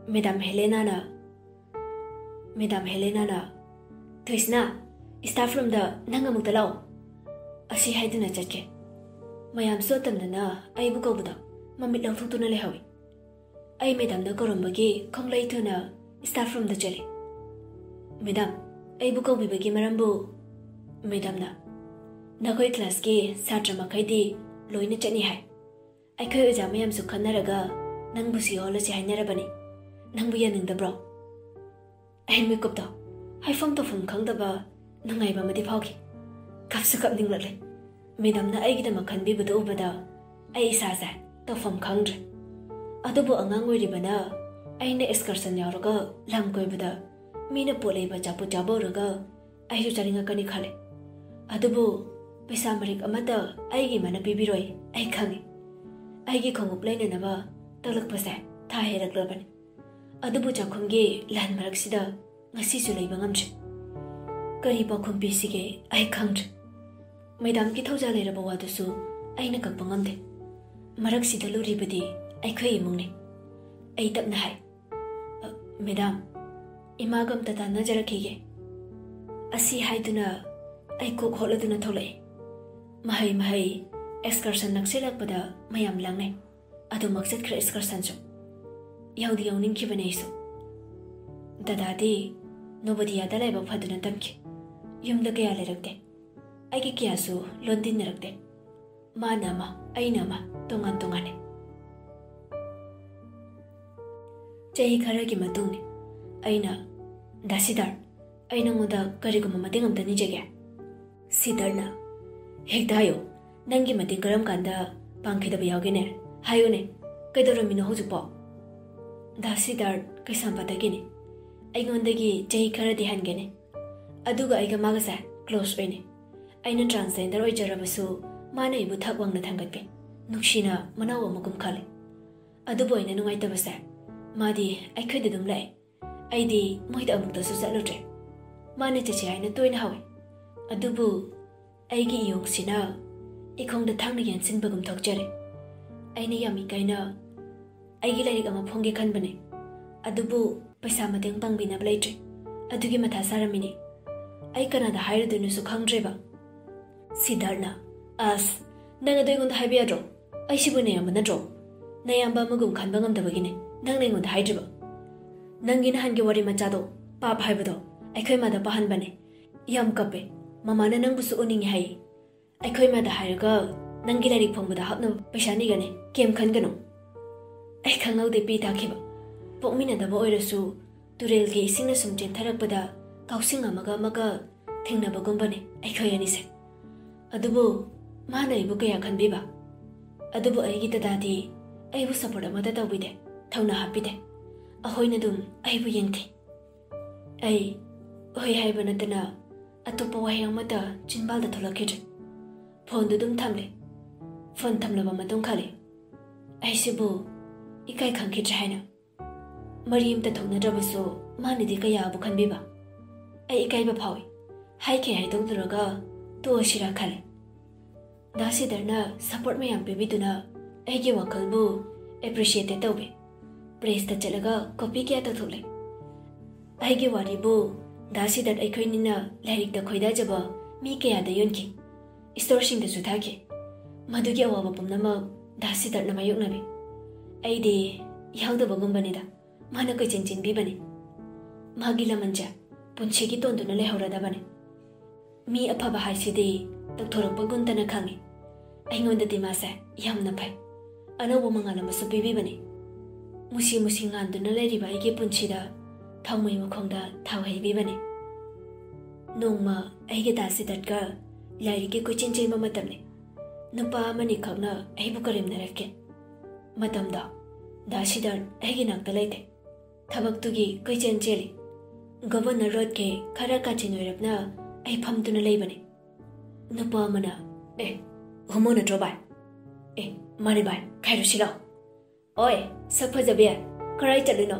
ꯃꯦꯗꯥꯝ ꯍꯦꯂꯦꯅꯥꯅ, ꯃꯦꯗꯥꯝ ꯍꯦꯂꯦꯅꯥꯅ, "ꯊꯣꯏꯁꯅꯥ, staff roomꯗ ꯅꯪ ꯑꯃꯨꯛꯇ ꯂꯥꯛꯑꯣ꯫ ꯑꯁꯤ ꯍꯥꯏꯗꯨꯅ ꯆꯠꯈꯤ꯫ ꯃꯌꯥꯝꯁꯨ ꯑꯇꯝꯅꯅ ꯑꯩꯕꯨ ꯀꯧꯕꯗ ꯃꯃꯤꯠ ꯂꯥꯎꯊꯣꯛꯇꯨꯅ ꯂꯩꯍꯧꯏ꯫ ꯑꯩ ꯃꯦꯗꯥꯝꯅ ꯀꯧꯔꯝꯕꯒꯤ ꯈꯣꯡꯂꯩ ꯊꯨꯅ staff roomꯗ ꯆꯠꯂꯤ꯫ ꯃꯦꯗꯥꯝ, ꯑꯩꯕꯨ ꯀꯧꯕꯤꯕꯒꯤ ꯃꯔꯝꯕꯨ?" ꯃꯦꯗꯥꯝꯅ, "ꯅꯈꯣꯏ classꯀꯤ ꯁꯥꯇ꯭ꯔ ꯃꯈꯩꯗꯤ ꯂꯣꯏꯅ ꯆꯠꯅꯤ ꯍꯥꯏ꯫ ꯑꯩꯈꯣꯏ ꯑꯣꯖꯥ ꯃꯌꯥꯝꯁꯨ ꯈꯟꯅꯔꯒ ꯅꯪꯕꯨ ꯁꯤ ꯑꯣꯜꯂꯁꯤ ꯍꯥꯏꯅꯔꯕꯅꯤ꯫ ꯅꯪꯕꯨ ꯌꯥꯅꯤꯡꯗꯕ꯭ꯔꯣ?" ꯑꯩ ꯃꯤꯀꯨꯞꯇꯣ ꯍꯥꯏꯐꯝ ꯇꯧꯐꯝ ꯈꯪꯗꯕ ꯅꯨꯡꯉꯥꯏꯕ ꯑꯃꯗꯤ ꯐꯥꯎꯈꯤ꯫ ꯀꯞꯁꯨ ꯀꯞꯅꯤꯡꯂꯛꯂꯦ꯫ ꯃꯦꯗꯥꯝꯅ ꯑꯩꯒꯤꯗꯃꯛ ꯈꯟꯕꯤꯕꯗꯨ ꯎꯕꯗ ꯑꯩ ꯏꯁꯥꯁꯦ ꯇꯧꯐꯝ ꯈꯪꯗ꯭ꯔꯦ꯫ ꯑꯗꯨꯕꯨ ꯑꯉꯥꯡ ꯑꯣꯏꯔꯤꯕꯅ ꯑꯩꯅ excursion ꯌꯥꯎꯔꯒ ꯂꯝ ꯀꯣꯏꯕꯗ ꯃꯤꯅ ꯄꯣꯠ ꯂꯩꯕ ꯑꯆꯥꯄꯣꯠ ꯆꯥꯕ ꯎꯔꯒ ꯑꯩꯁꯨ ꯆꯥꯅꯤꯡꯉꯛꯀꯅꯤ ꯈꯜꯂꯦ꯫ ꯑꯗꯨꯕꯨ ꯄꯩꯁꯥ ꯃꯔꯤꯛ ꯑꯃꯠꯇ ꯑꯩꯒꯤ ꯏꯃꯥꯅ ꯄꯤꯕꯤꯔꯣꯏ ꯑꯩ ꯈꯪꯉꯤ꯫ ꯑꯩꯒꯤ ꯈꯣꯡꯎꯞ ꯂꯩꯅꯅꯕ ꯇꯛꯂꯛꯄꯁꯦ ꯊꯥ ꯍꯦꯜꯂꯛꯂꯕꯅꯤ꯫ ꯑꯗꯨꯕꯨ ꯆꯥꯛꯈꯨꯝꯒꯤ ꯂꯥꯟ ꯃꯔꯛꯁꯤꯗ ꯉꯁꯤꯁꯨ ꯂꯩꯕ ꯉꯝꯗ꯭ꯔꯦ꯫ ꯀꯔꯤ ꯄꯥꯎꯈꯨꯝ ꯄꯤꯁꯤꯒꯦ ꯑꯩ ꯈꯪꯗ꯭ꯔꯦ꯫ ꯃꯦꯗꯥꯝꯒꯤ ꯊꯧꯖꯥꯜ ꯂꯩꯔꯕ ꯋꯥꯗꯨꯁꯨ ꯑꯩꯅ ꯀꯛꯄ ꯉꯝꯗꯦ꯫ ꯃꯔꯛꯁꯤꯗ ꯂꯨꯔꯤꯕꯗꯤ ꯑꯩꯈꯣꯏ ꯏꯃꯨꯡꯅꯤ꯫ ꯑꯩ ꯇꯞꯅ ꯍꯥꯏ, "ꯑ, ꯃꯦꯗꯥꯝ, ꯏꯃꯥꯒ ꯑꯝꯇ ꯇꯥꯟꯅꯖꯔꯛꯈꯤꯒꯦ꯫ ꯑꯁꯤ ꯍꯥꯏꯗꯨꯅ ꯑꯩ ꯀꯣꯛ ꯍꯣꯠꯂꯗꯨꯅ ꯊꯣꯛꯂꯛꯏ꯫ ꯃꯍꯩ ꯃꯍꯩ excursion ꯅꯛꯁꯤꯜꯂꯛꯄꯗ ꯃꯌꯥꯝ ꯂꯥꯡꯅꯩ꯫ ꯑꯗꯨꯃꯛ ꯆꯠꯈ꯭ꯔꯦ excursion ꯁꯨ꯫ ꯌꯥꯎꯗꯤ ꯌꯥꯎꯅꯤꯡꯈꯤꯕꯅꯦ ꯑꯩꯁꯨ꯫ ꯗꯗꯥꯗꯤ ꯅꯣꯕꯣꯗꯤꯌꯥꯗ ꯂꯥꯏꯕꯛ ꯐꯗꯨꯅ ꯇꯝꯈꯤ꯫ ꯌꯨꯝꯗ ꯀꯌꯥ ꯂꯩꯔꯛꯇꯦ꯫ ꯑꯩꯒꯤ ꯀꯌꯥꯁꯨ ꯂꯣꯟꯗꯤꯟꯅꯔꯛꯇꯦ꯫ ꯃꯥꯅ ꯑꯃ, ꯑꯩꯅ ꯑꯃ, ꯇꯣꯉꯥꯟ ꯇꯣꯉꯥꯟꯅꯦ꯫ ꯆꯍꯤ ꯈꯔꯒꯤ ꯃꯇꯨꯡꯅꯤ꯫ ꯑꯩꯅ, "ꯗꯥ ꯁꯤꯗꯥꯔ, ꯑꯩ ꯅꯉꯣꯟꯗ ꯀꯔꯤꯒꯨꯝꯕ ꯃꯇꯦꯡ ꯑꯝꯇ ꯅꯤꯖꯒꯦ꯫" ꯁꯤꯗꯥꯔꯅ, "ꯍꯦꯛꯇ ꯍꯥꯏꯌꯣ, ꯅꯪꯒꯤ ꯃꯇꯦꯡ ꯀꯔꯝ ꯀꯥꯟꯗ ꯄꯥꯡꯈꯤꯗꯕ ꯌꯥꯎꯒꯦꯅꯦ? ꯍꯥꯏꯌꯨꯅꯦ, ꯀꯩꯗꯧꯔꯝꯃꯤꯅꯣ ꯍꯧꯖꯤꯛꯄꯣ?" ꯗꯥ ꯁꯤꯗꯥꯔ ꯀꯩꯁꯥꯝꯄꯥꯠꯇꯒꯤꯅꯤ꯫ ꯑꯩꯉꯣꯟꯗꯒꯤ ꯆꯍꯤ ꯈꯔꯗꯤ ꯍꯟꯒꯅꯤ꯫ ꯑꯗꯨꯒ ꯑꯩꯒ ꯃꯥꯒꯁꯦ close ꯑꯣꯏꯅꯤ꯫ ꯑꯩꯅ transgender ꯑꯣꯏꯖꯔꯕꯁꯨ ꯃꯥꯅ ꯑꯩꯕꯨ ꯊꯛ ꯋꯥꯡꯅ ꯊꯥꯡꯒꯠꯄꯤ꯫ ꯅꯨꯡꯁꯤꯅ ꯃꯅꯥꯎ ꯑꯃꯒꯨꯝ ꯈꯜꯂꯤ꯫ ꯑꯗꯨꯕꯨ ꯑꯩꯅ ꯅꯨꯡꯉꯥꯏꯇꯕꯁꯦ, ꯃꯥꯗꯤ ꯑꯩꯈꯣꯏꯗ ꯑꯗꯨꯝ ꯂꯥꯛꯑꯦ꯫ ꯑꯩꯗꯤ ꯃꯣꯏꯗ ꯑꯃꯨꯛꯇꯁꯨ ꯆꯠꯂꯨꯗ꯭ꯔꯦ꯫ ꯃꯥꯅ ꯆꯠꯁꯦ ꯍꯥꯏꯅ ꯇꯣꯏꯅ ꯍꯧꯏ꯫ ꯑꯗꯨꯕꯨ ꯑꯩꯒꯤ ꯏꯌꯣꯡꯁꯤꯅ ꯏꯈꯣꯡꯗ ꯊꯥꯡꯅ ꯌꯥꯟꯁꯤꯟꯕꯒꯨꯝ ꯊꯣꯛꯆꯔꯦ꯫ ꯑꯩꯅ ꯌꯥꯝ ꯏꯀꯥꯏꯅ ꯑꯩꯒꯤ ꯂꯥꯏꯔꯤꯛ ꯑꯃ ꯐꯣꯡꯒꯦ ꯈꯟꯕꯅꯦ꯫ ꯑꯗꯨꯕꯨ ꯄꯩꯁꯥ ꯃꯇꯦꯡ ꯄꯥꯡꯕꯤꯅꯕ ꯂꯩꯇ꯭ꯔꯦ꯫ ꯑꯗꯨꯒꯤ ꯃꯊꯥ ꯁꯥꯔꯝꯃꯤꯅꯦ꯫ ꯑꯩ ꯀꯅꯥꯗ ꯍꯥꯏꯔꯨꯗꯣꯏꯅꯣꯁꯨ ꯈꯪꯗ꯭ꯔꯦꯕ꯫ ꯁꯤꯗꯥꯔꯠꯅ, "ꯑꯁ, ꯅꯪ ꯑꯗꯨ ꯑꯩꯉꯣꯟꯗ ꯍꯥꯏꯕ ꯌꯥꯗ꯭ꯔꯣ? ꯑꯩꯁꯤꯕꯨ ꯅꯌꯥꯝꯕ ꯅꯠꯇ꯭ꯔꯣ? ꯅꯌꯥꯝꯕ ꯑꯃꯒꯨꯝ ꯈꯟꯕ ꯉꯝꯗꯕꯒꯤꯅꯦ ꯅꯪꯅ ꯑꯩꯉꯣꯟꯗ ꯍꯥꯏꯗ꯭ꯔꯤꯕ꯫ ꯅꯪꯒꯤ ꯅꯍꯥꯟꯒꯤ ꯋꯥꯔꯤ ꯃꯆꯥꯗꯣ, ꯄꯥꯞ ꯍꯥꯏꯕꯗꯣ, ꯑꯩꯈꯣꯏ ꯃꯥꯗ ꯄꯥꯍꯟꯕꯅꯦ꯫ ꯌꯥꯝ ꯀꯞꯄꯦ꯫ ꯃꯃꯥꯅ ꯅꯪꯕꯨꯁꯨ ꯎꯅꯤꯡꯉꯦ ꯍꯥꯏꯌꯦ꯫ ꯑꯩꯈꯣꯏ ꯃꯥꯗ ꯍꯥꯏꯔꯒ ꯅꯪꯒꯤ ꯂꯥꯏꯔꯤꯛ ꯐꯣꯡꯕꯗ ꯍꯥꯞꯅꯕ ꯄꯩꯁꯥ ꯅꯤꯒꯅꯤ꯫ ꯀꯩꯝ ꯈꯟꯒꯅꯨ꯫" ꯑꯩ ꯈꯪꯍꯧꯗꯦ ꯄꯤ ꯇꯥꯈꯤꯕ꯫ ꯄꯣꯛꯃꯤꯟꯅꯗꯕ ꯑꯣꯏꯔꯁꯨ ꯇꯨꯔꯦꯜꯒꯤ ꯏꯁꯤꯡꯅ ꯁꯨꯝ ꯆꯦꯟꯊꯔꯛꯄꯗ ꯀꯥꯎꯁꯤꯡ ꯑꯃꯒ ꯑꯃꯒ ꯊꯦꯡꯅꯕꯒꯨꯝꯕꯅꯦ ꯑꯩꯈꯣꯏ ꯑꯅꯤꯁꯦ꯫ ꯑꯗꯨꯕꯨ ꯃꯥꯅ ꯑꯩꯕꯨ ꯀꯌꯥ ꯈꯟꯕꯤꯕ? ꯑꯗꯨꯕꯨ ꯑꯩꯒꯤ ꯗꯗꯥꯗꯤ ꯑꯩꯕꯨ support ꯑꯃꯠꯇ ꯇꯧꯕꯤꯗꯦ, ꯊꯧꯅꯥ ꯍꯥꯞꯄꯤꯗꯦ꯫ ꯑꯩꯈꯣꯏꯅ ꯑꯗꯨꯝ ꯑꯩꯕꯨ ꯌꯦꯡꯊꯤ꯫ ꯑꯩ ꯍꯣꯏ ꯍꯥꯏꯕ ꯅꯠꯇꯅ ꯑꯇꯣꯞꯄ ꯋꯥꯍꯩ ꯑꯃꯠꯇ ꯆꯤꯟꯕꯥꯜꯗ ꯊꯣꯛꯂꯛꯈꯤꯗ꯭ꯔꯦ꯫ ꯐꯣꯟꯗꯨ ꯑꯗꯨꯝ ꯊꯝꯂꯦ꯫ ꯐꯣꯟ ꯊꯝꯂꯕ ꯃꯇꯨꯡ ꯈꯜꯂꯦ, ꯑꯩꯁꯤꯕꯨ ꯏꯀꯥꯏ ꯈꯪꯈꯤꯗ꯭ꯔꯦ ꯍꯥꯏꯅ꯫ ꯃꯔꯤ ꯑꯝꯇ ꯊꯣꯛꯅꯗ꯭ꯔꯕꯁꯨ ꯃꯥꯅꯗꯤ ꯀꯌꯥꯕꯨ ꯈꯟꯕꯤꯕ? ꯑꯩ ꯏꯀꯥꯏꯕ ꯐꯥꯎꯏ꯫ ꯍꯥꯏꯈꯤ ꯍꯥꯏꯗꯣꯛꯂꯨꯔꯒ ꯇꯣꯛꯑꯁꯤꯔꯥ ꯈꯜꯂꯦ꯫ ꯗꯥ ꯁꯤꯗꯔꯅ support ꯃꯌꯥꯝ ꯄꯤꯕꯤꯗꯨꯅ ꯑꯩꯒꯤ ꯋꯥꯈꯜꯕꯨ appreciate ꯇꯧꯕꯤ꯫ Press ꯇ ꯆꯠꯂꯒ copy ꯀꯌꯥ ꯇꯧꯊꯣꯛꯂꯦ꯫ ꯑꯩꯒꯤ ꯋꯥꯔꯤꯕꯨ ꯗꯥ ꯁꯤꯗꯠ ꯑꯩꯈꯣꯏꯅꯤꯅ ꯂꯥꯏꯔꯤꯛꯇ ꯈꯣꯏꯗꯥꯖꯕ ꯃꯤ ꯀꯌꯥꯗ ꯌꯣꯟꯈꯤ, ꯏꯁꯇꯣꯔꯁꯤꯡꯗꯁꯨ ꯊꯥꯈꯤ꯫ ꯃꯗꯨꯒꯤ ꯑꯋꯥꯕ ꯄꯨꯝꯅꯃꯛ ꯗꯥ ꯁꯤꯗꯠꯅ ꯃꯥꯌꯣꯛꯅꯕꯤ꯫ ꯑꯩꯗꯤ ꯌꯥꯎꯗꯕꯒꯨꯝꯕꯅꯤꯗ꯫ ꯃꯥꯅ ꯀꯣꯏꯆꯦꯟ ꯆꯦꯟꯕꯤꯕꯅꯤ꯫ ꯃꯥꯒꯤ ꯂꯃꯟꯁꯦ ꯄꯨꯟꯁꯤꯒꯤ ꯇꯣꯟꯗꯨꯅ ꯂꯩꯍꯧꯔꯗꯕꯅꯤ꯫ ꯃꯤ ꯑꯐꯕ ꯍꯥꯏꯁꯤꯗꯤ ꯇꯧꯊꯣꯔꯛꯄ ꯒꯨꯟꯇꯅ ꯈꯪꯉꯤ꯫ ꯑꯩꯉꯣꯟꯗꯗꯤ ꯃꯥꯁꯦ ꯌꯥꯝꯅ ꯐꯩ꯫ ꯑꯅꯧꯕ ꯃꯉꯥꯜ ꯑꯃꯁꯨ ꯄꯤꯕꯤꯕꯅꯤ꯫ ꯃꯨꯁꯤ ꯃꯨꯁꯤ ꯉꯥꯟꯗꯨꯅ ꯂꯩꯔꯤꯕ ꯑꯩꯒꯤ ꯄꯨꯟꯁꯤꯗ ꯊꯥꯎꯃꯩ ꯃꯈꯣꯡꯗ ꯊꯥꯎ ꯍꯩꯕꯤꯕꯅꯤ꯫ ꯅꯣꯡꯃ ꯑꯩꯒꯤ ꯗꯥ ꯁꯤꯗꯠꯀ ꯂꯥꯏꯔꯤꯛꯀꯤ ꯀꯣꯏꯆꯦꯟ ꯆꯦꯟꯕ ꯃꯇꯝꯅꯤ꯫ ꯅꯨꯄꯥ ꯑꯃꯅꯤꯈꯛꯅ ꯑꯩꯕꯨ ꯀꯔꯦꯝꯅꯔꯛꯈꯤ꯫ ꯃꯇꯝꯗꯣ ꯗꯥ ꯁꯤꯗꯠ ꯑꯩꯒꯤ ꯅꯥꯛꯇ ꯂꯩꯇꯦ꯫ ꯊꯕꯛꯇꯨꯒꯤ ꯀꯣꯏꯆꯦꯟ ꯆꯦꯜꯂꯤ꯫ ꯒꯣꯕꯔꯅꯔ ꯔꯣꯗꯀꯤ ꯈꯔ ꯀꯥꯆꯤꯟ ꯑꯣꯏꯔꯞꯅ ꯑꯩ ꯐꯝꯗꯨꯅ ꯂꯩꯕꯅꯤ꯫ ꯅꯨꯄꯥ ꯑꯃꯅ, "ꯑꯦ, ꯍꯣꯃꯣ ꯅꯠꯇ꯭ꯔꯣ ꯚꯥꯏ?" "ꯑꯦ, ꯃꯥꯅꯦ ꯚꯥꯏ, ꯈꯥꯏꯔꯨꯁꯤ ꯂꯥꯛꯑꯣ꯫" "ꯑꯣꯏ, ꯁꯛ ꯐꯖꯕꯤ, ꯀꯔꯥꯏ ꯆꯠꯂꯤꯅꯣ?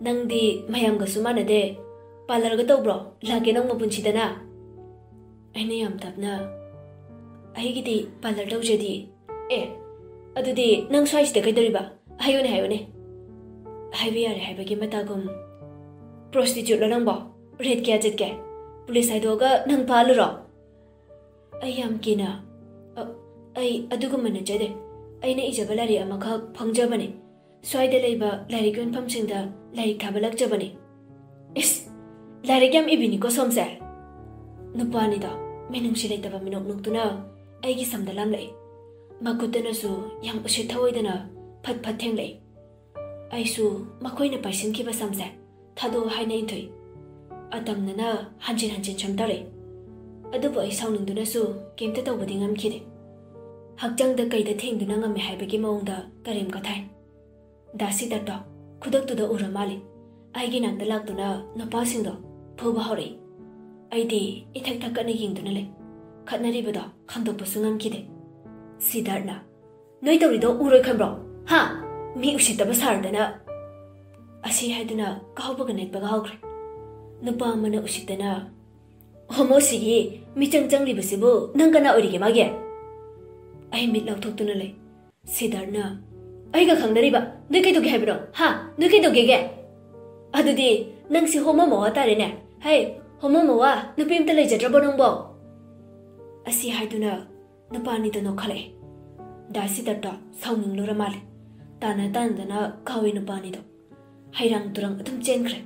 ꯅꯪꯗꯤ ꯃꯌꯥꯝꯒꯁꯨ ꯃꯥꯟꯅꯗꯦ꯫ ꯄꯥꯔꯂꯔꯒ ꯇꯧꯕ꯭ꯔꯣ? ꯂꯥꯛꯀꯦ ꯅꯣꯡꯃ ꯄꯨꯟꯁꯤꯗꯅ?" ꯑꯩꯅ ꯌꯥꯝ ꯇꯞꯅ, "ꯑꯩꯒꯤꯗꯤ ꯄꯥꯔꯂꯔ ꯇꯧꯖꯗꯤꯌꯦ꯫" "ꯑꯦ, ꯑꯗꯨꯗꯤ ꯅꯪ ꯁ꯭ꯋꯥꯏꯁꯤꯗ ꯀꯩꯗꯧꯔꯤꯕ? ꯍꯥꯏꯌꯨꯅꯦ, ꯍꯥꯏꯌꯨꯅꯦ꯫" "ꯍꯥꯏꯕ ꯌꯥꯔꯦ ꯍꯥꯏꯕꯒꯤ ꯃꯇꯥꯒꯨꯝ꯫" "ꯄ꯭ꯔꯣꯁꯇꯤꯆꯨꯠꯂꯣ ꯅꯪꯕꯣ? ꯔꯦꯠ ꯀꯌꯥ ꯆꯠꯀꯦ? ꯄꯨꯂꯤꯁ ꯍꯥꯏꯗꯣꯛꯑꯒ ꯅꯪ ꯐꯥꯍꯜꯂꯨꯔꯣ?" ꯑꯩ ꯌꯥꯝ ꯀꯤꯅ, "ꯑ, ꯑꯩ ꯑꯗꯨꯒꯨꯝꯕ ꯅꯠꯆꯗꯦ꯫ ꯑꯩꯅ ꯏꯖꯕ ꯂꯥꯏꯔꯤꯛ ꯑꯃꯈꯛ ꯐꯣꯡꯖꯕꯅꯤ꯫ ꯁ꯭ꯋꯥꯏꯗ ꯂꯩꯕ ꯂꯥꯏꯔꯤꯛ ꯌꯣꯟꯐꯝꯁꯤꯡꯗ ꯂꯥꯏꯔꯤꯛ ꯊꯥꯕ ꯂꯥꯛꯆꯕꯅꯤ꯫" "ꯏꯁ, ꯂꯥꯏꯔꯤꯛ ꯌꯥꯝ ꯏꯕꯤꯅꯤꯀꯣ ꯁꯣꯝꯁꯦ꯫" ꯅꯨꯄꯥꯅꯤꯗꯣ ꯃꯤꯅꯨꯡꯁꯤ ꯂꯩꯇꯕ ꯃꯤꯅꯣꯛ ꯅꯣꯛꯇꯨꯅ ꯑꯩꯒꯤ ꯁꯝꯗ ꯂꯥꯝꯂꯛꯏ꯫ ꯃꯈꯨꯠꯇꯅꯁꯨ ꯌꯥꯝ ꯎꯁꯤꯠ ꯊꯑꯣꯏꯗꯅ ꯐꯠ ꯐꯠ ꯊꯦꯡꯂꯛꯏ꯫ ꯑꯩꯁꯨ ꯃꯈꯣꯏꯅ ꯄꯥꯏꯁꯤꯟꯈꯤꯕ ꯁꯝꯁꯦ ꯊꯥꯗꯣꯛꯑꯣ ꯍꯥꯏꯅ ꯏꯟꯊꯣꯛꯏ꯫ ꯑꯇꯝꯅꯅ ꯍꯟꯖꯤꯟ ꯍꯟꯖꯤꯟ ꯁꯝꯊꯔꯛꯏ꯫ ꯑꯗꯨꯕꯨ ꯑꯩ ꯁꯥꯎꯅꯤꯡꯗꯨꯅꯁꯨ ꯀꯩꯝꯇ ꯇꯧꯕꯗꯤ ꯉꯝꯈꯤꯗꯦ꯫ ꯍꯛꯆꯥꯡꯗ ꯀꯩꯗ ꯊꯦꯡꯗꯨꯅ ꯉꯝꯃꯦ ꯍꯥꯏꯕꯒꯤ ꯃꯑꯣꯡꯗ ꯀꯔꯦꯝ ꯀꯊꯥꯏ꯫ ꯗꯥ ꯁꯤꯗꯠꯇꯣ ꯈꯨꯗꯛꯇꯨꯗ ꯎꯔ ꯃꯥꯜꯂꯤ꯫ ꯑꯩꯒꯤ ꯅꯥꯛꯇ ꯂꯥꯛꯇꯨꯅ ꯅꯨꯄꯥꯁꯤꯡꯗꯣ ꯐꯨꯕ ꯍꯧꯔꯛꯏ꯫ ꯑꯩꯗꯤ ꯏꯊꯛ ꯊꯛꯀꯠꯅ ꯌꯦꯡꯗꯨꯅ ꯂꯩ꯫ ꯈꯠꯅꯔꯤꯕꯗꯣ ꯈꯪꯗꯣꯛꯄꯁꯨ ꯉꯝꯈꯤꯗꯦ꯫ ꯁꯤꯗꯥꯔꯠꯅ, "ꯅꯣꯏ ꯇꯧꯔꯤꯗꯣ ꯎꯔꯣꯏ ꯈꯟꯕ꯭ꯔꯣ? ꯍꯥ? ꯃꯤ ꯎꯁꯤꯠꯇꯕ ꯁꯥꯔꯗꯅ!" ꯑꯁꯤ ꯍꯥꯏꯗꯨꯅ ꯀꯥꯎꯕꯒ ꯅꯦꯠꯄꯒ ꯍꯧꯈ꯭ꯔꯦ꯫ ꯅꯨꯄꯥ ꯑꯃꯅ ꯎꯁꯤꯠꯇꯅ, "ꯍꯣꯃꯣꯁꯤꯒꯤ ꯃꯤꯆꯪ ꯆꯪꯂꯤꯕꯁꯤꯕꯨ ꯅꯪ ꯀꯅꯥ ꯑꯣꯏꯔꯤꯒꯦ ꯃꯥꯒꯤ?" ꯑꯩ ꯃꯤꯠ ꯂꯥꯎꯊꯣꯛꯇꯨꯅ ꯂꯩ꯫ ꯁꯤꯗꯥꯔꯠꯅ, "ꯑꯩꯒ ꯈꯪꯅꯔꯤꯕ ꯅꯣꯏ ꯀꯩꯗꯧꯒꯦ ꯍꯥꯏꯕꯅꯣ? ꯍꯥ? ꯅꯣꯏ ꯀꯩꯗꯧꯒꯦꯒꯦ? ꯑꯗꯨꯗꯤ ꯅꯪꯁꯤ ꯍꯣꯃꯣ ꯃꯋꯥ ꯇꯥꯔꯦꯅꯦ꯫ ꯍꯩ, ꯍꯣꯃꯣ ꯃꯋꯥ, ꯅꯨꯄꯤ ꯑꯝꯇ ꯂꯩꯖꯗ꯭ꯔꯕꯣ ꯅꯪꯕꯣ?" ꯑꯁꯤ ꯍꯥꯏꯗꯨꯅ ꯅꯨꯄꯥ ꯑꯅꯤꯗꯣ ꯅꯣꯛꯈꯠꯂꯛꯑꯦ꯫ ꯗꯥ ꯁꯤꯗꯠꯇꯣ ꯁꯥꯎꯅꯤꯡꯂꯨꯔ ꯃꯥꯜꯂꯦ꯫ ꯇꯥꯟꯅ ꯇꯥꯟꯅꯗꯅ ꯀꯥꯎꯏ ꯅꯨꯄꯥ ꯑꯅꯤꯗꯣ꯫ ꯍꯩꯔꯥꯡ ꯇꯨꯔꯥꯡ ꯑꯗꯨꯝ ꯆꯦꯟꯈ꯭ꯔꯦ꯫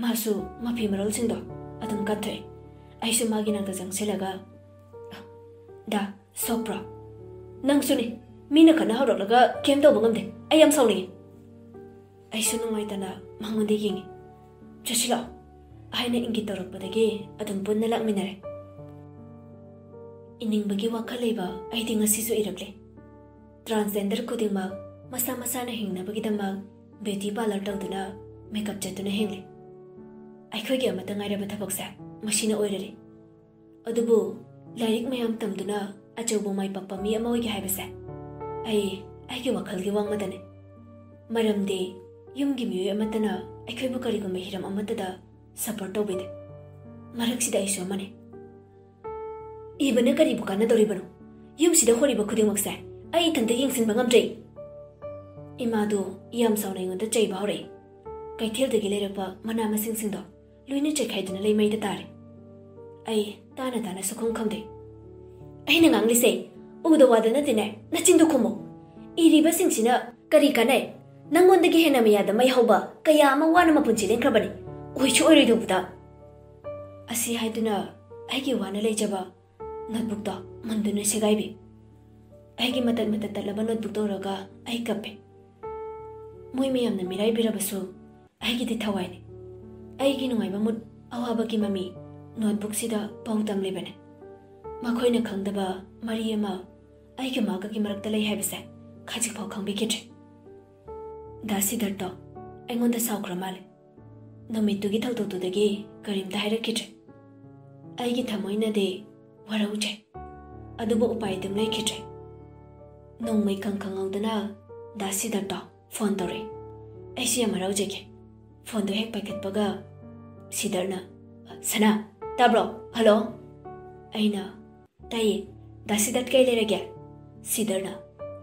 ꯃꯥꯁꯨ ꯃꯐꯤ ꯃꯔꯣꯜꯁꯤꯡꯗꯣ ꯑꯗꯨꯝ ꯀꯠꯊꯣꯛꯑꯦ꯫ ꯑꯩꯁꯨ ꯃꯥꯒꯤ ꯅꯥꯛꯇ ꯆꯪꯁꯤꯜꯂꯒ, "ꯗꯥ, ꯁꯣꯛꯄ꯭ꯔꯣ? ꯅꯪꯁꯨꯅꯤ, ꯃꯤꯅ ꯈꯠꯅ ꯍꯧꯔꯛꯂꯒ ꯀꯩꯝ ꯇꯧꯕ ꯉꯝꯗꯦ꯫ ꯑꯩ ꯌꯥꯝ ꯁꯥꯎꯅꯤꯡꯉꯤ꯫" ꯑꯩꯁꯨ ꯅꯨꯡꯉꯥꯏꯇꯅ ꯃꯉꯣꯟꯗ ꯌꯦꯡꯉꯤ꯫ "ꯆꯠꯁꯤꯜꯂꯛꯑꯣ" ꯍꯥꯏꯅ ꯏꯪꯒꯤꯠ ꯇꯧꯔꯛꯄꯗꯒꯤ ꯑꯗꯨꯝ ꯄꯨꯟꯅ ꯂꯥꯛꯃꯤꯟꯅꯔꯦ꯫ ꯏꯅꯤꯡꯕꯒꯤ ꯋꯥꯈꯜ ꯂꯩꯕ ꯑꯩꯗꯤ ꯉꯁꯤꯁꯨ ꯏꯔꯛꯂꯦ꯫ Transgender ꯈꯨꯗꯤꯡꯃꯛ ꯃꯁꯥ ꯃꯁꯥꯅ ꯍꯤꯡꯅꯕꯒꯤꯗꯃꯛ beauty parlour ꯇꯧꯗꯨꯅ makeup ꯆꯠꯇꯨꯅ ꯍꯤꯡꯂꯤ꯫ ꯑꯩꯈꯣꯏꯒꯤ ꯑꯃꯠꯇ ꯉꯥꯏꯔꯕ ꯊꯕꯛꯁꯦ ꯃꯁꯤꯅ ꯑꯣꯏꯔꯔꯦ꯫ ꯑꯗꯨꯕꯨ ꯂꯥꯏꯔꯤꯛ ꯃꯌꯥꯝ ꯇꯝꯗꯨꯅ ꯑꯆꯧꯕ ꯃꯥꯏ ꯄꯥꯛꯄ ꯃꯤ ꯑꯃ ꯑꯣꯏꯒꯦ ꯍꯥꯏꯕꯁꯦ ꯑꯩ ꯑꯩꯒꯤ ꯋꯥꯈꯜꯒꯤ ꯋꯥꯡꯃꯗꯅꯤ꯫ ꯃꯔꯝꯗꯤ ꯌꯨꯝꯒꯤ ꯃꯤꯑꯣꯏ ꯑꯃꯠꯇꯅ ꯑꯩꯈꯣꯏꯕꯨ ꯀꯔꯤꯒꯨꯝꯕ ꯍꯤꯔꯝ ꯑꯃꯠꯇꯗ support ꯇꯧꯕꯤꯗꯦ꯫ ꯃꯔꯛꯁꯤꯗ ꯑꯩꯁꯨ ꯑꯃꯅꯤ꯫ ꯏꯕꯅ ꯀꯔꯤꯕꯨ ꯀꯥꯟꯅꯗꯧꯔꯤꯕꯅꯣ? ꯌꯨꯝꯁꯤꯗ ꯍꯣꯔꯤꯕ ꯈꯨꯗꯤꯡꯃꯛꯁꯦ ꯑꯩ ꯏꯊꯟꯇ ꯌꯦꯡꯁꯤꯟꯕ ꯉꯝꯗ꯭ꯔꯦ꯫ ꯏꯃꯥꯗꯣ ꯌꯥꯝ ꯆꯥꯎꯅ ꯑꯩꯉꯣꯟꯗ ꯆꯩꯕ ꯍꯧꯔꯛꯏ꯫ ꯀꯩꯊꯦꯜꯗꯒꯤ ꯂꯩꯔꯛꯄ ꯃꯅꯥ ꯃꯁꯤꯡꯁꯤꯡꯗꯣ ꯂꯣꯏꯅ ꯆꯩꯈꯥꯏꯗꯨꯅ ꯂꯩꯃꯩꯗ ꯇꯥꯔꯦ꯫ ꯑꯩ ꯇꯥꯅ ꯇꯥꯅ ꯁꯨꯈꯨꯝ ꯈꯨꯝꯗꯦ꯫ ꯑꯩꯅ ꯉꯥꯡꯂꯤꯁꯦ ꯎꯗ ꯋꯥꯗ ꯅꯠꯇꯦꯅꯦ, ꯅꯆꯤꯟꯗꯨ ꯈꯨꯝꯃꯨ꯫ ꯏꯔꯤꯕꯁꯤꯡꯁꯤꯅ ꯀꯔꯤ ꯀꯥꯟꯅꯩ? ꯅꯪꯉꯣꯟꯗꯒꯤ ꯍꯦꯟꯅ ꯃꯌꯥꯗ ꯃꯩ ꯍꯧꯕ ꯀꯌꯥ ꯑꯃ ꯋꯥꯅ ꯃꯄꯨꯟꯁꯤ ꯂꯦꯟꯈ꯭ꯔꯕꯅꯤ, ꯑꯣꯏꯁꯨ ꯑꯣꯏꯔꯣꯏꯗꯧꯕꯗ꯫ ꯑꯁꯤ ꯍꯥꯏꯗꯨꯅ ꯑꯩꯒꯤ ꯋꯥꯅ ꯂꯩꯖꯕ notebookꯇꯣ ꯃꯨꯟꯗꯨꯅ ꯁꯦꯒꯥꯏꯕꯤ꯫ ꯑꯩꯒꯤ ꯃꯇꯠ ꯃꯇꯠ ꯇꯠꯂꯕ notebookꯇꯣ ꯎꯔꯒ ꯑꯩ ꯀꯞꯄꯦ꯫ ꯃꯣꯏ ꯃꯌꯥꯝꯅ ꯃꯤꯔꯥꯏꯕꯤꯔꯕꯁꯨ ꯑꯩꯒꯤꯗꯤ ꯊꯋꯥꯏꯅꯤ꯫ ꯑꯩꯒꯤ ꯅꯨꯡꯉꯥꯏꯕ ꯃꯨꯠ, ꯑꯋꯥꯕꯒꯤ ꯃꯃꯤ notebookꯁꯤꯗ ꯄꯥꯎ ꯇꯝꯂꯤꯕꯅꯤ꯫ ꯃꯈꯣꯏꯅ ꯈꯪꯗꯕ ꯃꯔꯤ ꯑꯃ ꯑꯩꯒ ꯃꯥꯒꯒꯤ ꯃꯔꯛꯇ ꯂꯩ ꯍꯥꯏꯕꯁꯦ ꯈꯖꯤꯛꯐꯥꯎ ꯈꯪꯕꯤꯈꯤꯗ꯭ꯔꯦ꯫ ꯗꯥ ꯁꯤꯗꯔꯇꯣ ꯑꯩꯉꯣꯟꯗ ꯁꯥꯎꯈ꯭ꯔ ꯃꯥꯜꯂꯦ꯫ ꯅꯨꯃꯤꯠꯇꯨꯒꯤ ꯊꯧꯗꯣꯛꯇꯨꯗꯒꯤ ꯀꯔꯤꯝꯇ ꯍꯥꯏꯔꯛꯈꯤꯗ꯭ꯔꯦ꯫ ꯑꯩꯒꯤ ꯊꯃꯣꯏꯅꯗꯤ ꯋꯥꯔꯧꯖꯩ, ꯑꯗꯨꯕꯨ ꯎꯄꯥꯏ ꯑꯗꯨꯝ ꯂꯩꯈꯤꯗ꯭ꯔꯦ꯫ ꯅꯣꯡꯃꯩ ꯈꯪ ꯈꯪꯍꯧꯗꯅ ꯗꯥ ꯁꯤꯗꯔꯇꯣ phone ꯇꯧꯔꯛꯑꯦ꯫ ꯑꯩꯁꯤ ꯌꯥꯝ ꯍꯔꯥꯎꯖꯒꯦ꯫ Phoneꯗꯣ ꯍꯦꯛ ꯄꯥꯏꯈꯠꯄꯒ ꯁꯤꯗꯔꯅ, "ꯁꯅꯥ, ꯇꯥꯕ꯭ꯔꯣ? Hello?" ꯑꯩꯅ, "ꯇꯥꯏꯌꯦ꯫ ꯗꯥ ꯁꯤꯗꯔ, ꯀꯩ ꯂꯩꯔꯒꯦ?" ꯁꯤꯗꯔꯅ,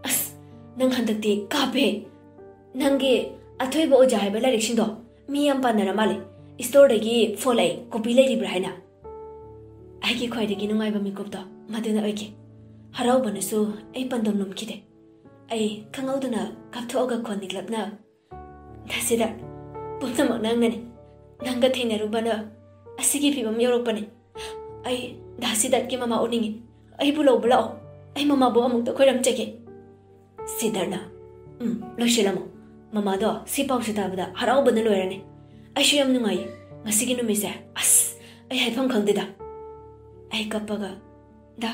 "ꯑꯁ, ꯅꯪ ꯍꯟꯗꯛꯇꯤ ꯀꯥꯞꯄꯦ꯫ ꯅꯪꯒꯤ ꯑꯊꯣꯏꯕ ꯑꯣꯖꯥ ꯍꯥꯏꯕ ꯂꯥꯏꯔꯤꯛꯁꯤꯡꯗꯣ ꯃꯤ ꯌꯥꯝ ꯄꯥꯟꯅꯔ ꯃꯥꯜꯂꯦ꯫ ꯁ꯭ꯇꯣꯔꯗꯒꯤ ꯐꯣꯟ ꯂꯥꯛꯑꯦ, ꯀꯣꯄꯤ ꯂꯩꯔꯤꯕ꯭ꯔꯥ ꯍꯥꯏꯅ꯫ ꯑꯩꯒꯤ ꯈ꯭ꯋꯥꯏꯗꯒꯤ ꯅꯨꯡꯉꯥꯏꯕ ꯃꯤꯀꯨꯞꯇꯣ ꯃꯗꯨꯅ ꯑꯣꯏꯈꯤ꯫ ꯍꯔꯥꯎꯕꯅꯁꯨ ꯑꯩ ꯄꯟꯗꯝ ꯂꯨꯝꯈꯤꯗꯦ꯫ ꯑꯩ ꯈꯪꯍꯧꯗꯅ ꯀꯥꯞꯊꯣꯛꯑꯒ ꯈꯣꯟ ꯅꯤꯛꯂꯞꯅ, "ꯗꯥ ꯁꯤꯗꯥꯔꯠ, ꯄꯨꯝꯅꯃꯛ ꯅꯪꯅꯅꯤ꯫ ꯅꯪꯒ ꯊꯦꯡꯅꯔꯨꯕꯅ ꯑꯁꯤꯒꯤ ꯐꯤꯕꯝ ꯌꯧꯔꯛꯄꯅꯤ꯫ ꯑꯩ ꯗꯥ ꯁꯤꯗꯥꯔꯠꯀꯤ ꯃꯃꯥ ꯎꯅꯤꯡꯉꯤ꯫ ꯑꯩꯕꯨ ꯂꯧꯕ ꯂꯥꯛꯑꯣ꯫ ꯑꯩ ꯃꯃꯥꯕꯨ ꯑꯃꯨꯛꯇ ꯈꯣꯏꯔꯝꯖꯒꯦ꯫" ꯁꯤꯗꯥꯔꯠꯅ, "ꯎꯝ, ꯂꯣꯏꯁꯤꯜꯂꯝꯃꯣ꯫ ꯃꯃꯥꯗꯣ ꯁꯤ ꯄꯥꯎꯁꯦ ꯇꯥꯕꯗ ꯍꯔꯥꯎꯕꯅ ꯂꯣꯏꯔꯅꯤ꯫ ꯑꯩꯁꯨ ꯌꯥꯝ ꯅꯨꯡꯉꯥꯏꯌꯦ꯫ ꯉꯁꯤꯒꯤ ꯅꯨꯃꯤꯠꯁꯦ, ꯑꯁ, ꯑꯩ ꯍꯥꯏꯐꯝ ꯈꯪꯗꯦꯗ꯫" ꯑꯩ ꯀꯞꯄꯒ, "ꯗꯥ,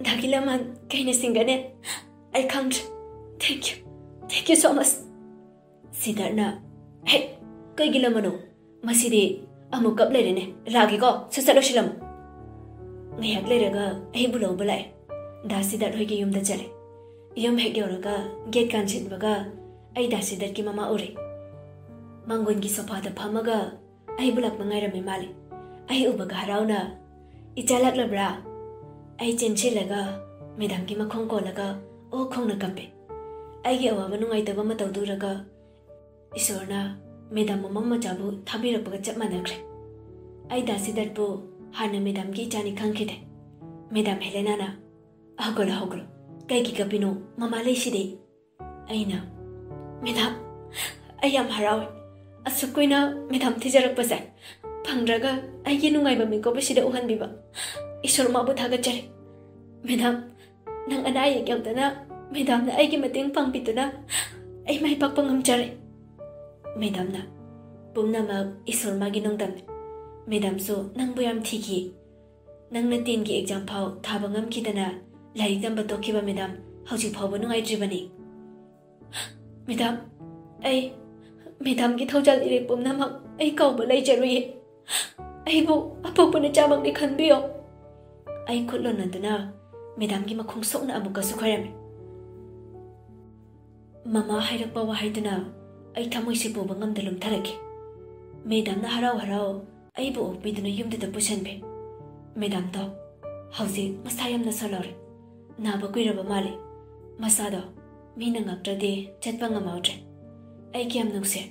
ꯗꯥ ꯒꯤꯂꯥꯃꯥꯟ, ꯀꯩꯅ ꯁꯤꯡꯒꯅꯦ꯫ ꯑꯩ ꯈꯪꯗ꯭ꯔꯦ꯫ Thank you꯫ Thank you so much꯫" ꯁꯤꯗꯥꯔꯠꯅ, "ꯍꯦ, ꯀꯩꯒꯤ ꯂꯃꯅꯣ? ꯃꯁꯤꯗꯤ ꯑꯃꯨꯛ ꯀꯞ ꯂꯩꯔꯦꯅꯦ꯫ ꯂꯥꯛꯑꯒꯦꯀꯣ, ꯁꯠ ꯁꯠ ꯂꯣꯏꯁꯤꯜꯂꯝꯃꯨ꯫" ꯉꯥꯏꯍꯥꯛ ꯂꯩꯔꯒ ꯑꯩꯕꯨ ꯂꯧꯕ ꯂꯥꯛꯑꯦ꯫ ꯗꯥ ꯁꯤꯗꯥꯔꯠ ꯍꯣꯏꯒꯤ ꯌꯨꯝꯗ ꯆꯠꯂꯦ꯫ ꯌꯨꯝ ꯍꯦꯛ ꯌꯧꯔꯒ ꯒꯦꯠ ꯀꯥꯟꯁꯤꯟꯕꯒ ꯑꯩ ꯗꯥ ꯁꯤꯗꯥꯔꯠꯀꯤ ꯃꯃꯥ ꯎꯔꯦ꯫ ꯃꯥꯡꯒꯣꯟꯒꯤ ꯁꯣꯐꯥꯗ ꯐꯝꯃꯒ ꯑꯩꯕꯨ ꯂꯥꯛꯄ ꯉꯥꯏꯔꯝꯃꯤ ꯃꯥꯜꯂꯤ꯫ ꯑꯩ ꯎꯕꯒ ꯍꯔꯥꯎꯅ, "ꯏꯆꯥ ꯂꯥꯛꯂꯕ꯭ꯔꯥ?" ꯑꯩ ꯆꯦꯟꯁꯤꯜꯂꯒ ꯃꯦꯗꯥꯝꯒꯤ ꯃꯈꯣꯡ ꯀꯣꯜꯂꯒ ꯑꯣ ꯈꯣꯡꯅ ꯀꯞꯄꯦ꯫ ꯑꯩꯒꯤ ꯑꯋꯥꯕ ꯅꯨꯡꯉꯥꯏꯇꯕ ꯃꯇꯧꯗꯨ ꯎꯔꯒ ꯏꯁꯣꯔꯅ ꯃꯦꯗꯥꯝ ꯃꯃꯧ ꯃꯆꯥꯕꯨ ꯊꯥꯕꯤꯔꯛꯄꯒ ꯆꯞ ꯃꯥꯟꯅꯈ꯭ꯔꯦ꯫ ꯑꯩ ꯗꯥ ꯁꯤꯗꯥꯔꯠꯄꯨ ꯍꯥꯟꯅ ꯃꯦꯗꯥꯝꯒꯤ ꯏꯆꯥꯅꯤ ꯈꯪꯈꯤꯗꯦ꯫ ꯃꯦꯗꯥꯝ ꯍꯦꯂꯦꯅꯥꯅ, "ꯍꯧꯒꯠꯂꯣ, ꯍꯧꯒꯠꯂꯣ꯫ ꯀꯩꯒꯤ ꯀꯞꯄꯤꯅꯣ? ꯃꯃꯥ ꯂꯩꯁꯤꯗꯤ꯫" ꯑꯩꯅ, "ꯃꯦꯗꯥꯝ, ꯑꯩ ꯌꯥꯝ ꯍꯔꯥꯎꯏ꯫ ꯑꯁꯨꯛ ꯀꯨꯏꯅ ꯃꯦꯗꯥꯝ ꯊꯤꯖꯔꯛꯄꯁꯦ ꯐꯪꯗ꯭ꯔꯒ ꯑꯩꯒꯤ ꯅꯨꯡꯉꯥꯏꯕ ꯃꯤꯀꯨꯞ ꯑꯁꯤꯗ ꯎꯍꯟꯕꯤꯕ ꯏꯁꯣꯔ ꯃꯥꯕꯨ ꯊꯥꯒꯠꯆꯔꯤ꯫ ꯃꯦꯗꯥꯝ, ꯅꯪ ꯑꯅꯥ ꯑꯌꯦꯛ ꯌꯥꯎꯗꯅ ꯃꯦꯗꯥꯝꯅ ꯑꯩꯒꯤ ꯃꯇꯦꯡ ꯄꯥꯡꯕꯤꯗꯨꯅ ꯑꯩ ꯃꯥꯏ ꯄꯥꯛꯄ ꯉꯝꯖꯔꯦ꯫" ꯃꯦꯗꯥꯝꯅ, "ꯄꯨꯝꯅꯃꯛ ꯏꯁꯣꯔ ꯃꯥꯒꯤ ꯅꯣꯡꯗꯝꯅꯤ꯫ ꯃꯦꯗꯥꯝꯁꯨ ꯅꯪꯕꯨ ꯌꯥꯝ ꯊꯤꯈꯤ꯫ ꯅꯪꯅ ꯇꯦꯟꯒꯤ ꯑꯦꯛꯖꯥꯝ ꯐꯥꯎ ꯊꯥꯕ ꯉꯝꯈꯤꯗꯅ ꯂꯥꯏꯔꯤꯛ ꯇꯝꯕ ꯇꯣꯛꯈꯤꯕ ꯃꯦꯗꯥꯝ ꯍꯧꯖꯤꯛ ꯐꯥꯎꯕ ꯅꯨꯡꯉꯥꯏꯇ꯭ꯔꯤꯕꯅꯤ꯫" "ꯃꯦꯗꯥꯝ, ꯑꯩ ꯃꯦꯗꯥꯝꯒꯤ ꯊꯧꯖꯥꯜ ꯏꯔꯦꯞ ꯄꯨꯝꯅꯃꯛ ꯑꯩ ꯀꯥꯎꯕ ꯂꯩꯖꯔꯨꯏ꯫ ꯑꯩꯕꯨ ꯑꯄꯣꯛꯄ ꯅꯆꯥꯃꯛꯅꯤ ꯈꯟꯕꯤꯌꯣ꯫" ꯑꯩ ꯈꯨꯠ ꯂꯣꯟꯅꯗꯨꯅ ꯃꯦꯗꯥꯝꯒꯤ ꯃꯈꯣꯡ ꯁꯣꯛꯅ ꯑꯃꯨꯛꯀꯁꯨ ꯈꯣꯏꯔꯝꯃꯤ꯫ ꯃꯃꯥ ꯍꯥꯏꯔꯛꯄ ꯋꯥꯍꯩꯗꯨꯅ ꯑꯩ ꯊꯃꯣꯏꯁꯦ ꯄꯨꯕ ꯉꯝꯗ ꯂꯨꯝꯊꯔꯛꯈꯤ꯫ ꯃꯦꯗꯥꯝꯅ ꯍꯔꯥꯎ ꯍꯔꯥꯎ ꯑꯩꯕꯨ ꯑꯣꯛꯄꯤꯗꯨꯅ ꯌꯨꯝꯗꯨꯗ ꯄꯨꯁꯤꯟꯕꯤ꯫ ꯃꯦꯗꯥꯝꯗꯣ ꯍꯧꯖꯤꯛ ꯃꯁꯥ ꯌꯥꯝꯅ ꯁꯣꯜꯍꯧꯔꯦ꯫ ꯅꯥꯕ ꯀꯨꯏꯔꯕ ꯃꯥꯜꯂꯤ꯫ ꯃꯁꯥꯗꯣ ꯃꯤꯅ ꯉꯥꯛꯇ꯭ꯔꯗꯤ ꯆꯠꯄ ꯉꯝꯍꯧꯗ꯭ꯔꯦ꯫ ꯑꯩ ꯀꯌꯥꯝ ꯅꯨꯡꯁꯤ꯫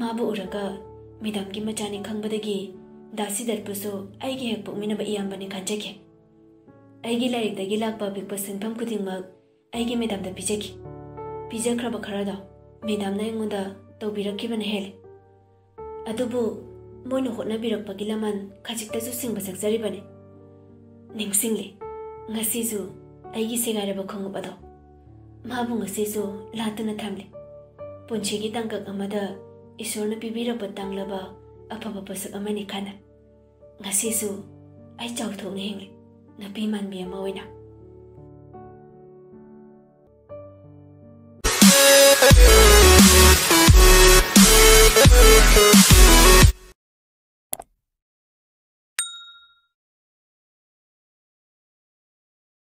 ꯃꯥꯕꯨ ꯎꯔꯒ ꯃꯦꯗꯥꯝꯒꯤ ꯃꯆꯥꯅꯤ ꯈꯪꯕꯗꯒꯤ ꯗꯥ ꯁꯤꯗꯠꯄꯨꯁꯨ ꯑꯩꯒꯤ ꯍꯦꯛ ꯄꯣꯛꯃꯤꯟꯅꯕ ꯏꯌꯥꯝꯕꯅꯤ ꯈꯟꯖꯈꯤ꯫ ꯑꯩꯒꯤ ꯂꯥꯏꯔꯤꯛꯇꯒꯤ ꯂꯥꯛꯄ ꯑꯄꯤꯛꯄ ꯁꯦꯟꯐꯝ ꯈꯨꯗꯤꯡꯃꯛ ꯑꯩꯒꯤ ꯃꯦꯗꯥꯝꯗ ꯄꯤꯖꯈꯤ꯫ ꯄꯤꯖꯈ꯭ꯔꯕ ꯈꯔꯗꯣ ꯃꯦꯗꯥꯝꯅ ꯑꯩꯉꯣꯟꯗ ꯇꯧꯕꯤꯔꯛꯈꯤꯕꯅ ꯍꯦꯜꯂꯤ꯫ ꯑꯗꯨꯕꯨ ꯃꯣꯏꯅ ꯍꯣꯠꯅꯕꯤꯔꯛꯄꯒꯤ ꯂꯃꯟ ꯈꯖꯤꯛꯇꯁꯨ ꯁꯤꯡꯕ ꯁꯛꯆꯔꯤꯕꯅꯤ꯫ ꯅꯤꯡꯁꯤꯡꯂꯤ, ꯉꯁꯤꯁꯨ ꯑꯩꯒꯤ ꯁꯦꯒꯥꯏꯔꯕ ꯈꯣꯡꯎꯞ ꯑꯗꯣ꯫ ꯃꯥꯕꯨ ꯉꯁꯤꯁꯨ ꯂꯥꯠꯇꯨꯅ ꯊꯝꯂꯤ꯫ ꯄꯨꯟꯁꯤꯒꯤ ꯇꯥꯡꯀꯛ ꯑꯃꯗ ꯏꯁꯣꯔꯅ ꯄꯤꯕꯤꯔꯛꯄ ꯇꯥꯡꯂꯕ ꯑꯐꯕ ꯄꯣꯠꯁꯛ ꯑꯃꯅꯤ ꯈꯟꯅ꯫ ꯉꯁꯤꯁꯨ ꯑꯩ ꯆꯥꯎꯊꯣꯛꯅ ꯍꯤꯡꯂꯤ, ꯅꯨꯄꯤ ꯃꯥꯟꯕꯤ ꯑꯃ ꯑꯣꯏꯅ꯫